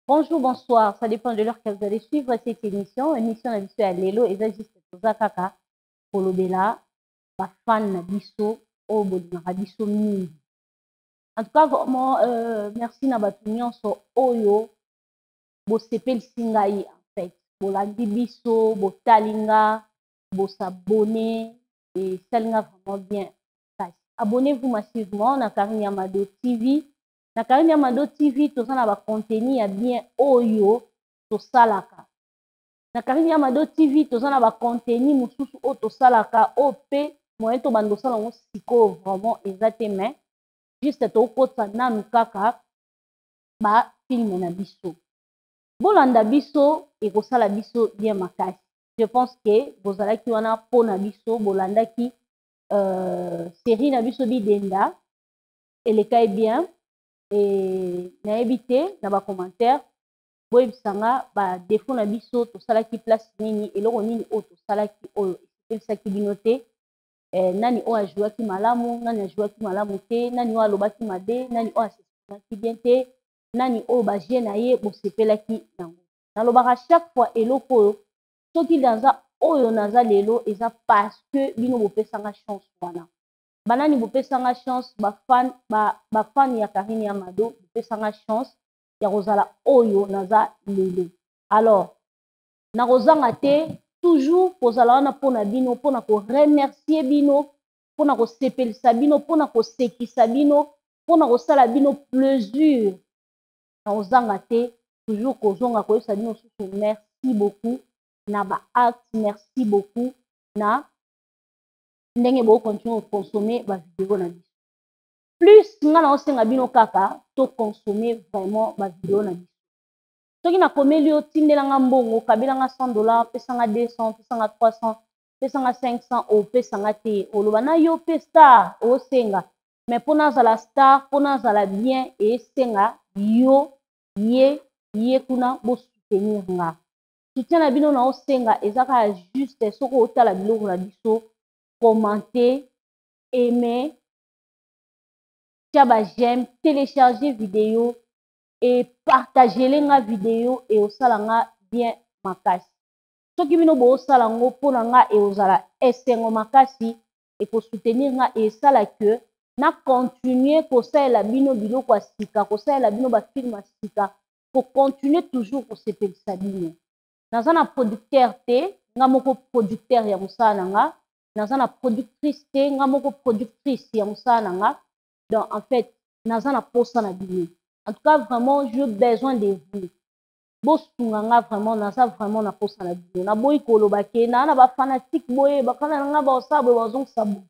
Bonjour, bonsoir, ça dépend de l'heure que vous allez suivre cette émission. Émission na biso ya lelo eza juste toza kaka kolobela ba fan na biso oyo bolingaka biso mingi. En tout cas, vraiment, merci na bato nyonso oyo bosepelisi ngai en fait. Bolandi biso, botali nga, bosabonner, esali nga vraiment bien. Abonnez-vous massivement na Karine Yamado TV. Na Karine Yamado TV, toza na ba contenu ya bien oyo tosalaka. Na Karine Yamado TV, toza na ba contenu mosusu oyo tosalaka, oyo pe moyen tobanda kosala yango sikoyo vraiment eza te, mais juste tokotisa nanu kaka ba film na biso. Bolanda biso, ekosala biso bien makasi. Je pense que bozalaki wana mpona biso, bolandaki série na biso Bidenda, elekai bien. E nayebi te na bacommentaire boyebisanga badéfaut na biso, tosalaki place nini, eloko nini oyo tosalaki oyo esepelisaki bino te, nani oyo ajouaki malamu, nani ajouaki malamu te, nani oyo alobaki mabe, nani oyo as'exprimaki bien te, nani oyo bajeu na ye bosepelaki nango. Nalobaka chaque fois eloko oyo, soki naza oyo naza lelo, eza parce que bino bopesanga chance wana. Banani bopesanga chance? Bafan bafan ya Karine ya Mado bopesanga chance ya kozala oyo naza lelo. Alors nakozanga te toujours kozala wana mpona bino, mpona koremercier bino, mpona kosepelisa bino, mpona kosekisa bino, mpona kosala bino plaisir. Nakozanga te toujours kozonga koyebisa bino susu merci beaucoup na baacte, merci beaucoup na ndenge bokontinue koconsommer bavideo na biso. Plus nga na osenga bino kaka toconsommer vraiment bavideo na biso. Soki nakomeli yo, tindelanga mbongo, kabelanga 100 $, pesanga 200, pesanga 300, pesanga 500, opesanga te, oloba na yo mpe star osenga. Mais mpo nazala star, mpo nazala bien, esenga yo ye ye kuna bosoutenir nga. Soutien na bino na osenga eza kaka juste soki otala biloko na biso, commenter, aimer, tia baj'aime, télécharger vidéo et partager nga vidéo, e osala nga bien makasi. Soki bino boosala yango mpona nga, eozala esengo makasi, ekosoutenir nga, esala ke na continue kosalela bino biloko ya sika, kosalela bino bafilm ya sika, kocontinue toujours kosepelisa bino. Naza na producteur te, nga moko producteur ya mosala na nga. Naza na productrice te, nga moko productrice ya mosala na nga. Donc en fait naza na posa na bino. En tout cas, vraiment, j'ai besoin de vous. Bosunga nga vraiment, naza vraiment na posa na bino. Naboyi koloba ke naa na bafanatique boye, bafana na nga baosala boye, bazongisa boye.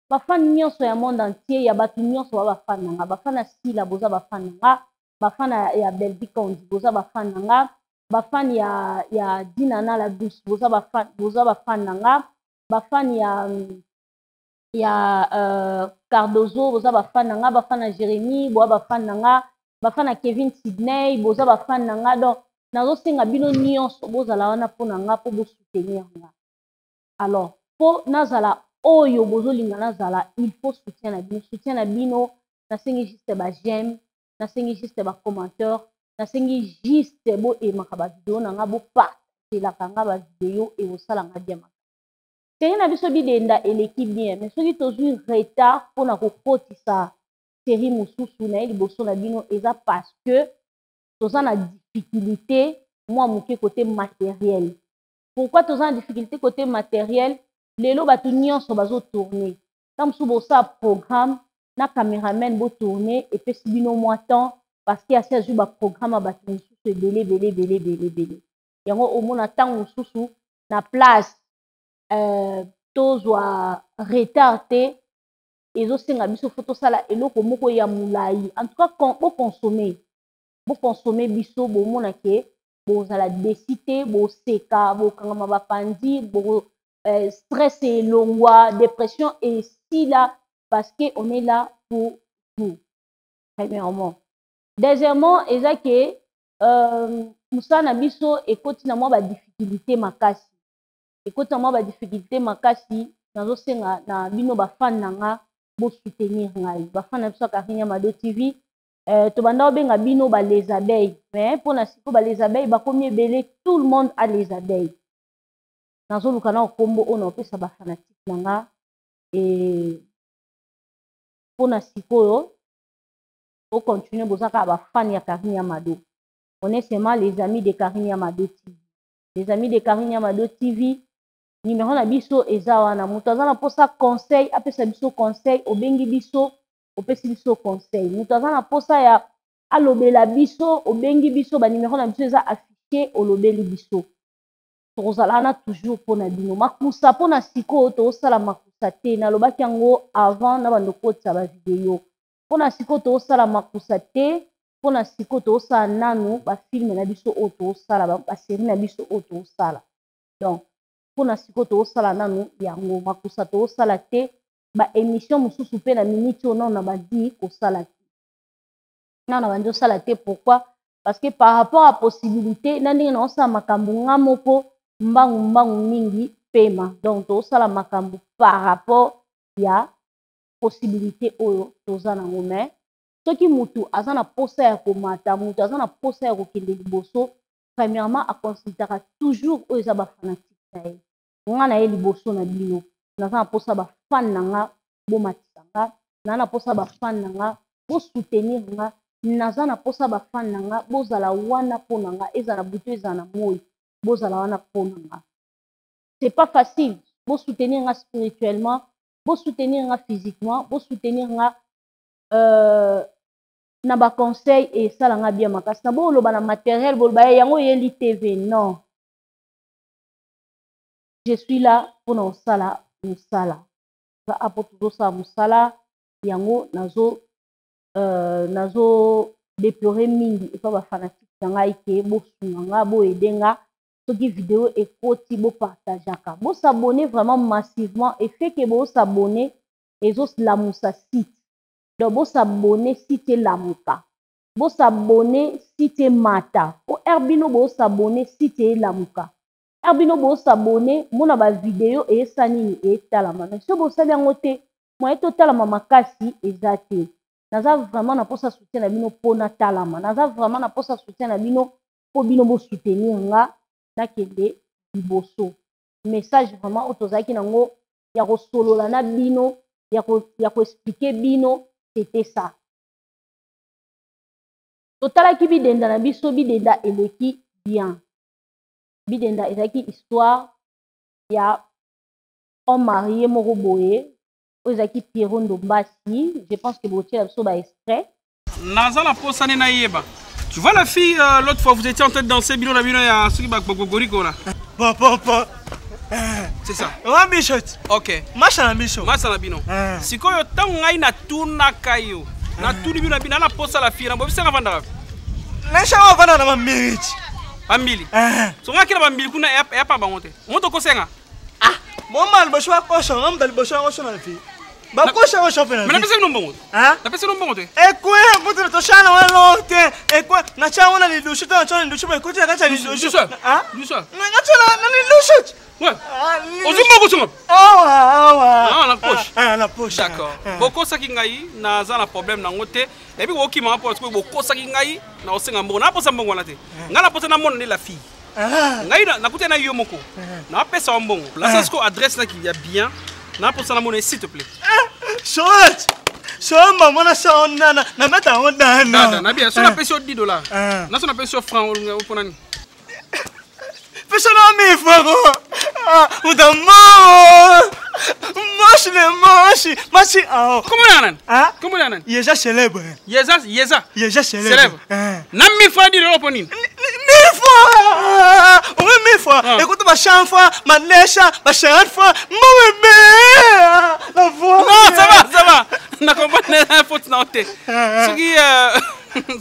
Bafan nyonso ya monde entier, ya bato nyonso ba bafan na nga, bafan ya Sila boza bafan na nga, bafan ya Belvi Kondi boza bafan na nga, bafan ya Dinana la Douce boza bafan na nga, bafan ya Cardozo boza bafan na nga, bafan ya Jérémie boza bafan na nga, bafan ya Kevin Sydney boza bafan na nga. Donc nazosenga bino nyonso bozala wana mpo na nga, mpo bosoutenir nga. Alors mpo nazala oyo bozolinga nazala, il faut soutien na bino. Soutien na bino, nasengi juste baj'aime, nasengi juste bacommentaire, nasengi juste boaimaka bavideo na nga, bopartagelaka nga bavideo, ekosala nga bien makasi. Série na biso Bidenda eleki bien, mais soki tozwi retard mpona kokotisa série mosusu na ye liboso na bino, eza parce que toza na difficulté mwa moke côté matériel. Pourquoi toza na difficulté côté matériel? Lelo bato nyonso bazotourne, ntango mosusu bosala programme na cameraman, botourne, epesi bino mwa temps parce que asi azwi baprogramme ya bato mosusu ebele ebele ebele ebele ebele. Yango omona ntango mosusu na place tozwa retard te, ezosenga biso fo tosala eloko moko ya molai. En tout cas, boconsommer, boconsommer biso, bomona ke bozala déçus te, boseka, bokangama bapandi bo, stress elongwa, dépression esila, parce que on est là pour vous premièrement. Deuxièmement, eza ke mosala na biso ekoti na mwa badifficulté makasi, ekoti na mwa badifficulté makasi. Nazosenga na bino bafan na nga bosoutenir ngai, bafan na biso ya Karine Mado TV. Tobanda obenga bino ba les abeilles, mais mpona sikoyo ba les abeilles bakomi ebele, tout le monde a les abeilles. Nazoluka na nkombo oyo naopesa bafanatike na nga. E mpona sikoyo ocontinue, boza kaka bafan ya Karine ya Mado. On est seulement les amis de Karine ya Mado TV. Les amis de Karine ya Mado TV, numéro na biso eza wana. Moto aza na mposa conseil, apesa biso conseil, obengi biso, opesi biso conseil. Moto aza na mposa ya alobela biso, obengi biso, banimero na biso eza affiché, olobeli biso. Tokozala wana toujours mpona bino. Makusa, mpona sikoyo tozosala makusa te. Nalobaki yango avant na bando kotisa bavideo. Mpona sikoyo tozosala makusa te. Mpona sikoyo tozosala nanu bafilme na biso oyo tozosala, basérie na biso oyo tozosala. Donc mpona sikoyo tozosala nanu yango, makusa tozosala te. Baémission mosusu mpe na miniti oyo nano na bandi kosala te, nano na bandi osala te. Pourquoi? Parce que par rapport à possibilité na ndenge naosala makambo nga moko, mbangu mbangu mingi pema. Donc tozosala makambo par rapport ya possibilité oyo toza nango. Mais soki mutu aza na posa ya komata, mutu aza na posa ya kokende liboso, premièrement aconsultaka toujours oyo eza bafanatike na ye. Nga na ye liboso na bino, naza na posa bafan na nga bomatisa nga, naza na posa bafan na nga bosoutenir nga, naza na posa bafan na nga bozala wana mpo na nga, ezala butu, ezala na moi, bozala wana mpo na nga. C'est pas facile. Bosoutenir nga spirituellement, bosoutenir nga physiquement, bosoutenir nga na baconseil, esala nga bien makasi. Na boloba na matériel, boloba yango eyeli TV, non, je suis là mpona kosala mosala. Apo tozosala mosala yango, nazo déplore mingi epa bafanatike na ngai ke bosunga nga, boyede nga. Soki video ekoti, bopartageaka, bos'abonner vraiment massivement. Effet ke bos'abonner ezolamusa site. Donc bos'abonner, site elamuka. Bos'abonner, site emata. Po ere bino bos'abonner, site elamuka. Ere bino bos'abonner, mona bavideo eyesa nini etalama. Mais soki bosali yango te, moye totalama makasi eza te. Naza vraiment na mposa soutien na bino mpo natalama. Naza vraiment na mposa soutien na bino mpo bino bosoutenir nga nakende liboso. Message vraiment oyo tozalaki nango ya kosolola na bino, ya koexpliquer bino, c'était ça. Totalaki Bidenda na biso. Bidenda eleki bien. Bidenda ezalaki histoire ya homme marié moko boye oyo ezalaki Pierrot Ndombasi. Je pense que botiela biso baextrait. Naza na posa ne nayeba. Tu vois la fille, l'autre fois vous étiez en train de danser, bino na bino ya soki bagogoriko là. Bon, bon, bon. C'est ça. Wa biso. Ok. Masa na biso. Masa na bino. Sikoyo ntango ngai natunaka yo, natuni bino na bino, na posa la fille na bobisanga vandaka. Nasha wa vanda na bambili. Bambili. So ngai kila bambili kuna ya pa bango te. Moto kosenga. Ah, moma liboso akosha, ngamda liboso akosha na fille. Bakosha osha fe na. Mais napesa bino mbongo. Hein? Napesa bino mbongo te. Ekwe, mutu toshana wana te. Ekwe, na cha wana lidushu to na cha lidushu ba ekuti na kacha lidushu. Hein? Lidushu. Na cha na lidushu. Ouais. Ozwi mbongo songa? Awa, awa. Ah, na poche. Ah, na poche. D'accord. Bokosaki ngai, naza na problème nango te. Nayebi kokima mpo parce que bokosaki ngai na osenga mbongo. Naposa mbongo wana te. Ngai naposa namona nde la fille. Ngai nakuti na yo moko. Napesa wa mbongo. Lasa siko adresse naki ya bien. Naposa namona, s'il te plaît. Short. So mama na so nana na meta yango dana. Dada, nabi so napesi yo $10. Na so napesi yo franc mpona nini? Pesa na mi franc. Ah, udamo. Moshi le moshi. Moshi ah. Comment ya nani? Ah? Comment ya nani? Yeza célèbre. Yeza, Yeza. Yeza célèbre. Célèbre. Na mi franc $10 mpo nini? 1000 francs. Oui, 1000 francs. Écoute, ma 100 francs, ma 900, ma 50 francs. Mon bébé. La voix. Non, ça va, ça va. Na comprendre na faute na te. Soki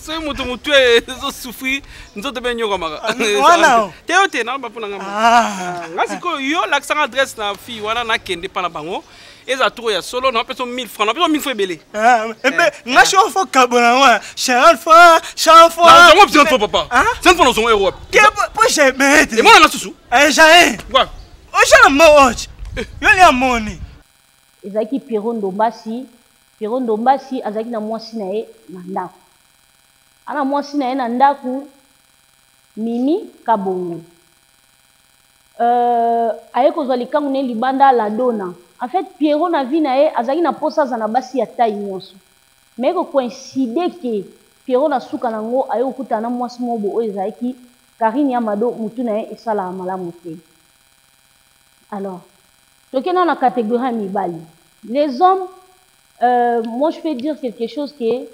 soki moto motu ezosouffrir, nzoto mpe nyokamaka. Wana. Te, yo te, naloba mpo na nga. Nga sikoyo yo lakisanga adresse na fille wana, nakende mpa na bango. Eza toro ya solo, napesa 1000 francs, napesa 1000 francs ebele. Nga so fo kabona wa 50 francs, 100 francs. Nazongo 50 francs, papa. 50 francs nazongo ero wapi? Po j'aime. Emonanga susu. Jae. Wa. Osala mo ochi. Yo lia moni. Ezalaki Pierrot Ndombasi. Pierrot Ndombasi azalaki na mwasi na ye na ndako. Ana mwasi na ye na ndako, Mimi Kabongo. Aye kozwa likangu na ye libanda, Ladona. En fait, Pierrot na vie na ye azalaki na posa aza na basi ya taille nyonso. Mais ko coïncider que Pierrot na suka nango aye kokutana na mwasi moko boye oyo ezalaki Carine ya Mado, mutu na ye esalaka malamu te. Alors, tokenda na catégorie ya mibali. Les hommes, moi je peux dire quelque chose que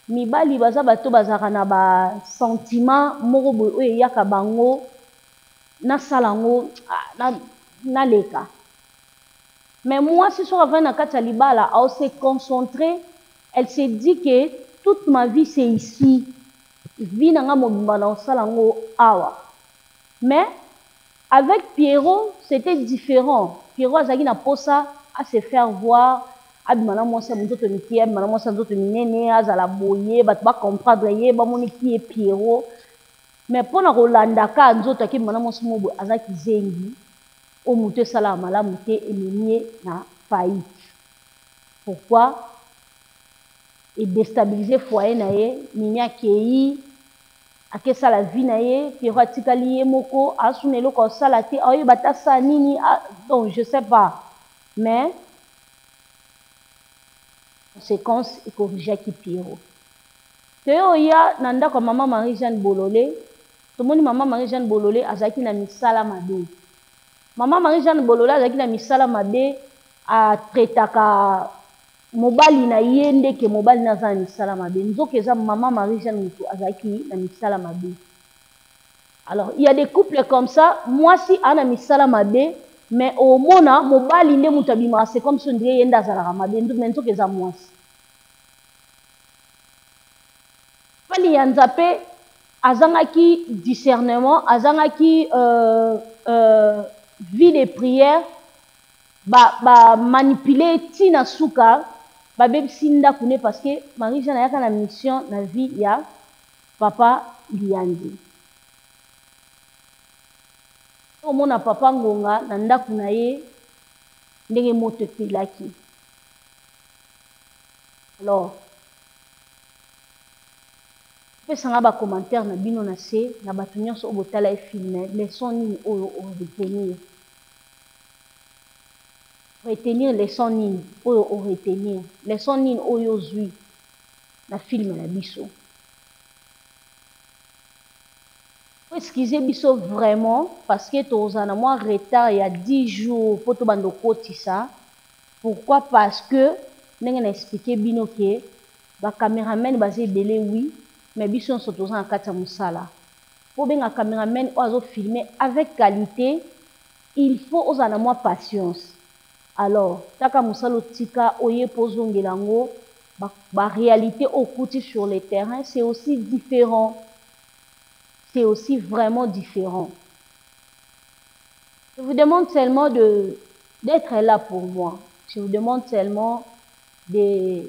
mibali baza bato bazalaka na ba sentiment moko boye oyo eyaka bango nasala yango naleka. Mais mwasi soki avandi na kati ya libala, ao se concentrer, elle se dit que toute ma vie c'est ici. Vie na nga mobimba na osala yango awa. Mais avec Pierrot, c'était différent. Pierrot azalaki na posa à se faire voir, abima na mwasi ya nzoto mike, abima na mwasi ya nzoto minene, azala boye, bato ba comprendre ye, bamoni ki ye Pierrot. Mais mpona kolanda ka nzoto akebima na mwasi moko boye azalaki zengi, oyo moto esalaka malamu te, ememi ye na faillite. Pourquoi? Edéstabiliser foyer na ye. Mimi akei, akesala vie na ye, Pierrot atikali ye moko, asuna eloko asala te, aoyeba ata asala nini. Donc je sais pas, mais conséquence ecorrigeaki Pierrot. Toye oya na ndako ya mama Marie Jeanne Bolole, tomoni mama Marie Jeanne Bolole azalaki na misala mabe. Mama Marie Jeanne Bolole azalaki na misala mabe, atraitaka mobali na ye ndeke mobali na aza na misala mabe, nzoka eza mama Marie Jeanne moto azalaki na misala mabe. Alors, il y a des couples comme ça, mwasi aza na misala mabe, mais omona mobali nde moto abimaka, c'est comme si on dirait ye nde azalaka mabe, mais nzoka eza mwasi. Mobali ya Nzambe azangaki discernement, azangaki vie de prière, ba manipuler ntina suka babebisi ndako ne, parce que Marie Jeanne ayaka na mission na vie ya papa Liandi. Omona papa Ngonga na ndako na ye ndenge moto epelaki. Alors, pesanga bacommentaire na bino na se na bato nyonso oyo botala ye film. Leçon nini oyo oretenir? Retenir leçon nini oyo oretenir? Leçon nini oyo ozwi na film na biso? Excusez biso vraiment, parce que tozala na mwa retard ya 10 jours mpo tobanda okotisa. Pourquoi? Parce que ndenge na expliquer bino ke bacameraman baza ebele, oui, mais biso nyonso toza na kati ya mosala. Mpo obenga cameraman oyo azofilme avec qualité, il faut ozala na mwa patience. Alors taka mosala otika oye mpo ozongela yango, baréalité ba okuti sur le terrain, c'est aussi différent, c'est aussi vraiment différent. Je vous demande seulement de d'être là pour moi. Je vous demande seulement de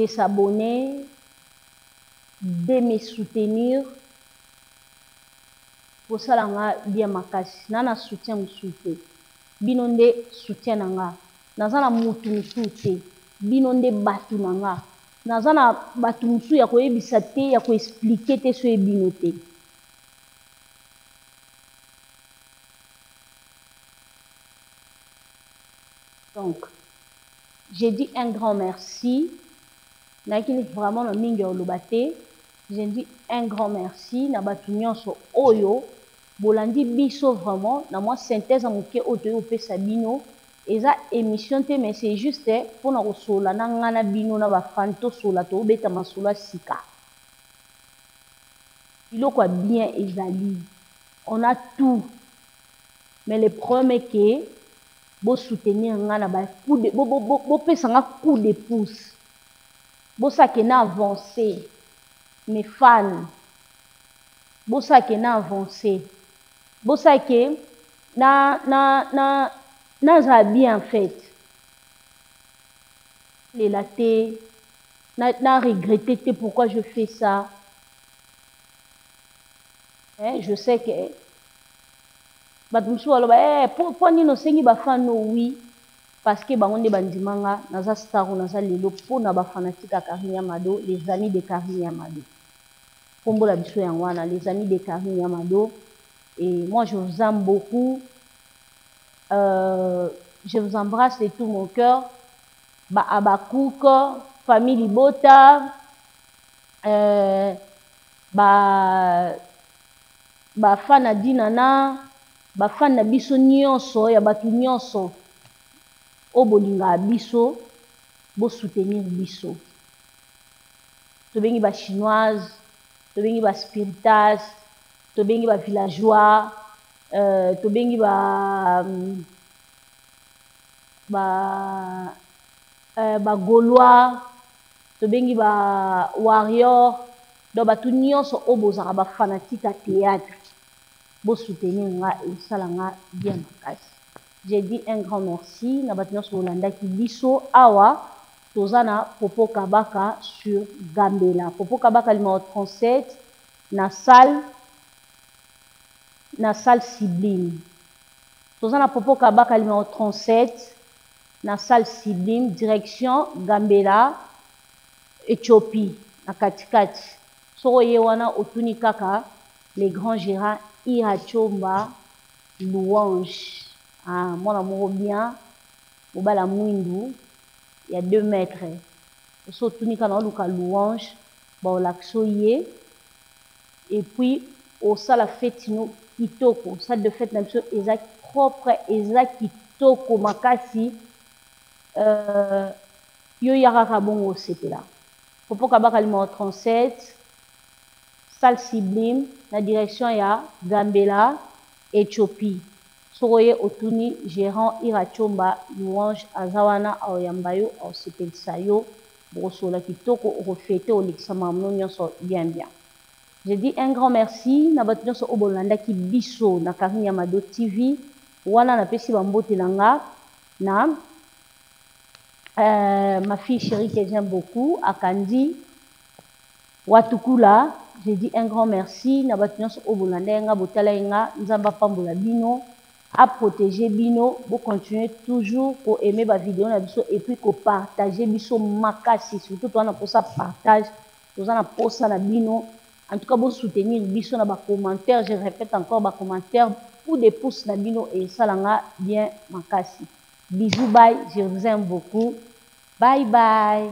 s'abonner, de me soutenir. Kosala nga bien makasi. Na na soutien mosusu te, bino nde soutien na nga. Naza na mutu mosusu te, bino nde bato na nga. Naza na bato mosusu ya koyebisa te, ya koexpliquer te, so ebino te. Donc j'ai dit un grand merci. Nayaki vraiment na mingi ya koloba te. J'ai dit un grand merci na bato nyonso oyo bolandi biso vraiment na mwa synthèse ya moke oyo toyei kopesa bino. Eza émission te, mais c'est juste mpona kosolola na ngai na bino na bafans. Tosola, tobeta masolo ya sika, biloko ya bien ezali, on a tout. Mais le problème est que bosoutenir nga na bopesa nga coup de pouce, bosake na avancer. Mes fans, bosake na avancer, bosake na na na nazala bien. En fait, lela te, na regretter te pourquoi je fais ça. Eh, je sais que bato mosusu baloba: eh, mpo nini osengi bafans? Oui, parce que bango nde bandima nga naza star oyo naza lelo mpona bafanatiques ya Karine Yamado, les amis de Karine Yamado. Kombo na biso yango wana, les amis de Carine ya Mado. Et moi, je vous aime beaucoup. Je vous embrasse de tout mon cœur. Ba Abakouk, famille Libota, ba fan na Dinana, ba fan na biso nyonso, ya batu nyonso. Oyo bolingaka biso, bo soutenir biso. Tobengi ba chinoise, tobengi ba spiritas, tobengi ba villageois, tobengi ba gaulois, tobengi ba warrior. Donc batu nyonso oyo bozalaka ba fanatique ya théâtre, bo soutenir nga, esala nga bien makasi. J'ai dit un grand merci na batu nyonso bolandaki biso awa. Toza na Popo Kabaka sur Gambela. Popo Kabaka numéro 37 na salle Sublime. Toza na Popo Kabaka numéro 37 na salle Sublime, direction Gambela, Éthiopie, na katikati. Soko ye wana otuni kaka les grands gérants Ira Chomba Louange. Ah, mwana moko bien, mobala mwindu ya 2 mètres. So otuni kaka na oluka Louange, ba olakso ye. Et puis osala fête no kitoko, salle de fête na biso eza propre, eza kitoko makasi. Yo yaka kaka bongo osepela. Popo Kabaka numéro 37, salle Sublime, na direction ya Gambela, Éthiopie. Soko ye otuni gérant Ira Chomba Louange aza wana, aoyamba yo, aosepelisa yo, bokosola kitoko, okofete, olekisa makambo nyonso bien bien. Je dis un grand merci na bato nyonso oyo bolandaki biso na Carine ya Mado TV. Wana napesi bambote na nga na ma fille chérie que j'aime beaucoup, Akandi Watukula. Je dis un grand merci na bato nyonso oyo bolanda nga, botala nga. Nzambe apambola bino, aprotéger bino. Bocontinue toujours koaimer bavideo na biso et puis kopartage biso makasi. Surtout toza na mposa partage, toza na mposa na bino. En tout cas, bosoutenir biso na bacommentaire. Je répète encore, bacommentaire ou des pouces na bino esalanga bien makasi. Bisous, bye, je vous aime beaucoup, bye bye.